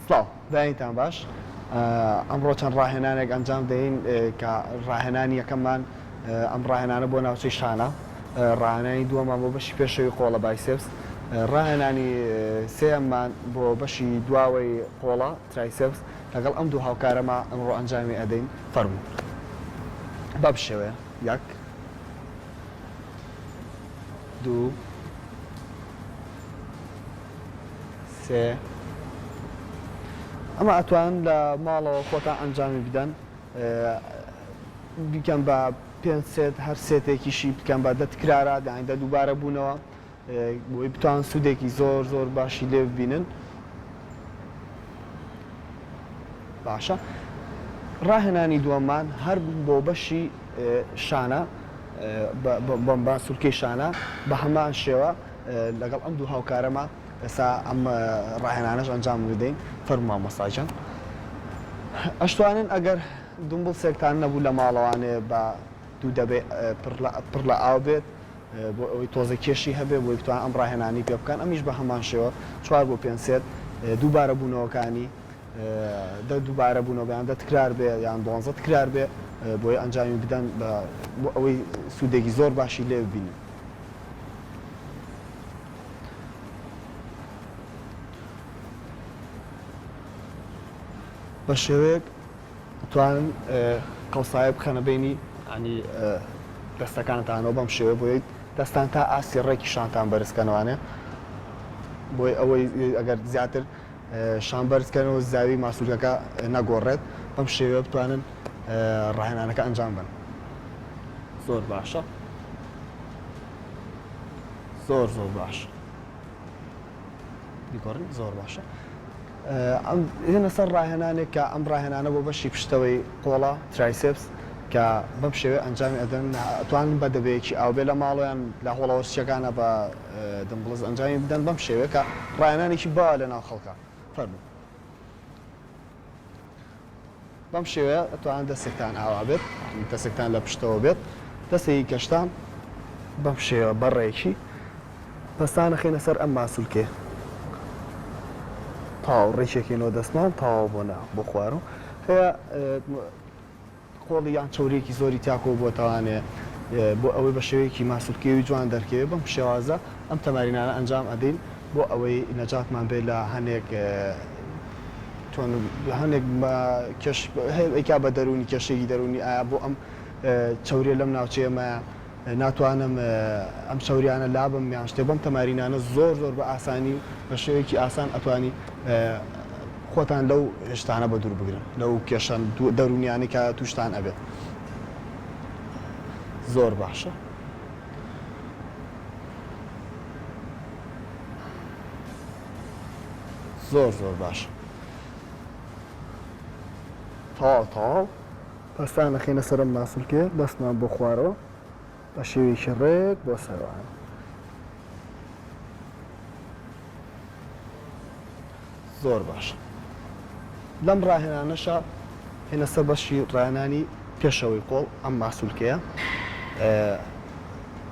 سڵاو بەیانیتان باش ئەمڕۆ چەند ڕاهێنانێک ئەنجام دەین کە ڕاهێنانی یەکەممان ئەم ڕاهێنانە بۆ ناوچەی شانە ڕاهێنانی دووەمان بۆ بەشی پێشەوی قۆڵە biceps ڕاهێنانی سێیەممان بۆ بەشی دواوەی قۆڵە triceps لەگەڵ ئەم دوو هاوکارەما ئەمڕۆ ئەنجامی ئەدەین فەرموو بەم شێوەیە یەک دوو سێ ئەمە ئەتوان لە ماڵەوە خۆتان ئەنجامی بدەن بیکەن بە پێنج set هەر سێتێکیشی بکەن بە دە تکرارە دانی دە دووبارە بوونەوە بۆی بتوان سوودێکی زۆر زۆر باشی لێ ببینن باشە ڕاهێنانی دووەممان هەر بۆ بەشی شانە بە سوورکەی شانە بە هەمان شێوە لەگەڵ ئەم دوو هاوکارەما ئێستا ئەم ڕاهێنانەش ئەنجام بدەین. فەرموو مامۆستا گیان. ئەشتوانن ئەگەر dumbbell سێکتان نەبوو لە ماڵەوانێ بە دوو دەبەی پڕ لە ئاو بێت بۆ ئەوەی تۆزە کێشی هەبێ بۆی بتوان ئەم ڕاهێنانی پێ بکەن ئەمیش بە هەمان شێوە چوار بۆ پێنج set دووبارە بوونەوەکانی دە دووبارە بوونەوە یان دە تکرار بێ یان دوانزە تکرار بێ بۆی ئەنجامی بدەن بۆ ئەوەی سوودێکی زۆر باشی لێ ببینن. بە شێوەیەک توانن قەوسایە بخەنە بینی ینی دەستەکانتانەوە بەم شێوە بۆی دەستان تا ئاستی ڕێکی شانتان بەرزکەنوانێ بۆی ئەوەی ئەگەر زیاتر شان بەرزکەنەوە زاوی ماسولکەکە نەگۆڕێت بەم شێوەیە بتوانن ڕاهێنانەکە ئەنجام بن زۆر باشە زۆر زۆر باش بیگۆڕین زۆر باشە ئەم هێنە سەر ڕاهێنانێک کە ئەم ڕاهێنانە بۆ بەشی پشتەوەی قۆڵە triceps کە بەم شێوەیە ئەنجامی ئەدەن توان بە دەبەیەکی ئاو بێ لە ماڵیان لە هۆڵە وەرزشیەکانە بە dumbbells ئەنجامی بدەن بەم شێوەیە کە ڕاهێنانێکی باوە لە ناو خەڵکە فەرموو بەم شێوەیە ئەتوانن دەستێکتان ئاوا بێت دەستێکتان لە پشتەوە بێت دەستێکی کەشتان بەم شێوە بەڕێکی پەستان ئەخەینە سەر ئەم ماسولکەیە تەواو ڕێکێکینەوە دەستمان تەواو بۆ نا بۆ خوارەوە هەیە قۆڵی یان چەوریەکی زۆری تیا کۆبووەتەوانێ بۆ ئەوەی بە شێوەیەکی ماسولکەیی جوان دەرکەوێ بەم شێوازە ئەم تەمارینانە ئەنجام ئەدەین بۆ ئەوەی نەجاتمان بێت لە هەنێک تۆن هەنێک کێش ئەیکا بە دەروونی کێشەیەکی دەروونی ئایا بۆ ئەم چەوریە لەم ناوچەیەمایە ناتوانم ئەم چەوریانە لابەم یان شتێ بەم تەمارینانە زۆر زۆر بە ئاسانی و بە شێوەیەکی ئاسان ئەتوانی خۆتان لەو شتانە بە دوور بگرن لەو کێشە دەروونیانەی کە تووشتان ئەبێت زۆر باشە. زۆر زۆر باش تەواو تەواو پەستان ئەخەینە سەر ئەم ماسولکەیە دەستمان بۆ خوارەوە بە شێوەیەکی ڕێک بۆ سەرەوە زۆر باش لەم ڕاهێنانەشە هێنە سەر بەشی ڕاهێنانی پێشەوەی قۆڵ ئەم ماسولکەیە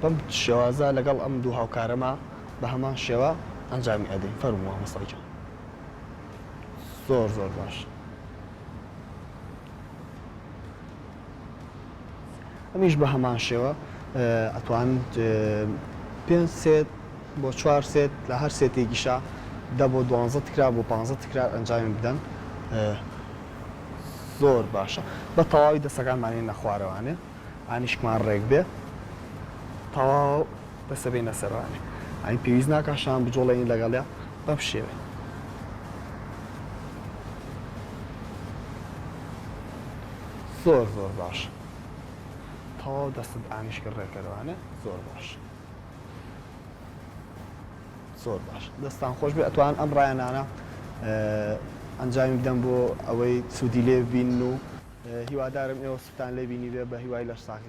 بەم شێوازە لەگەڵ ئەم دوو هاوکارەما بە هەمان شێوە ئەنجامی ئەدەین فەرموو مامۆستا گیان زۆر زۆر باش ئەمیش بە هەمان شێوە ئەتوان پێنج set بۆ چوار set لە هەر سێتێکیشا دە بۆ دوانزە تکرار بۆ پانزە تکرار ئەنجامی بدەن زۆر باشە بە تەواوی دەسەکانمانی نەخوارەوانێ ئانیشکمان ڕێک بێ تەواو دەسە بینە سەروانێ ئەی پێویست ناکا شان بجوڵێنی لەگەڵیا بەم شێوەیە. زۆر زۆر باش تەواو دەستت ئانیشکە ڕێکەرەوانێ زۆر باش زۆر باش دەستان خۆش بێ ئەتوان ئەم ڕایەنانە ئەنجامی بدەن بۆ ئەوەی سوودی لێ بین و هیوادارم ئێوە سوودتان لێ بینی بێ بە هیوای لەش ساغیتان.